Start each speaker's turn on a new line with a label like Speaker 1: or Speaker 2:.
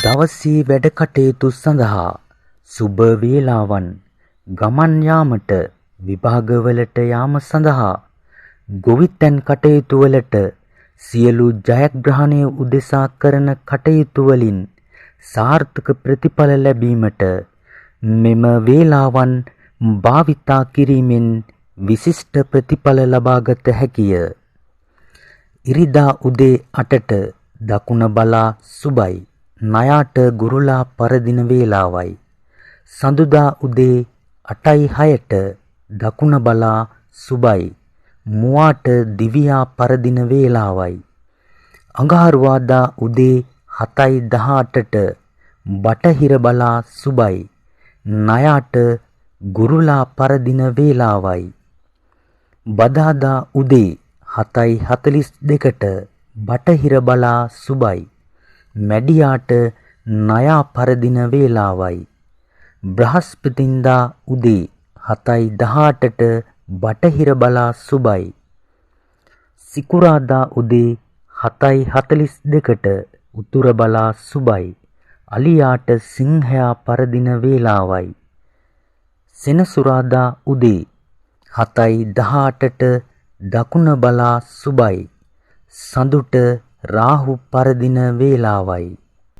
Speaker 1: දවසේ වැඩ කටයුතු සඳහා සුබ වේලාවන් ගමන් යාමට, විභාගවලට යාම සඳහා, ගොවිතැන් කටයුතු වලට, සියලු ජයග්‍රහණය උදෙසා කරන කටයුතු වලින් සාර්ථක ප්‍රතිඵල ලැබීමට මෙම වේලාවන් භාවිතා කිරීමෙන් විශිෂ්ට ප්‍රතිඵල ලබාගත හැකිය. ඉරිදා උදේ 8ට දකුණ බලා සුබයි. ණයාට ගුරුලා පරදින වේලාවයි. සඳුදා උදේ 8:06ට දකුණ බලා සුබයි. මුවාට දිවියා පරදින වේලාවයි. අඟහරුවාදා උදේ 7:18ට බටහිර බලා සුබයි. ණයාට ගුරුලා පරදින වේලාවයි. බදාදා උදේ 7:42ට බටහිර බලා සුබයි. මැඩියාට ණයා පරදින වේලාවයි. බ්‍රහස්පතින්දා උදේ 7:18ට බටහිර බලා සුබයි. සිකුරාදා උදේ 7:42ට උතුර බලා සුබයි. අලියාට සිංහයා පරදින වේලාවයි. සෙනසුරාදා උදේ 7:18ට දකුණ බලා සුබයි. සඳුට රාහු පරදින වේලාවයි.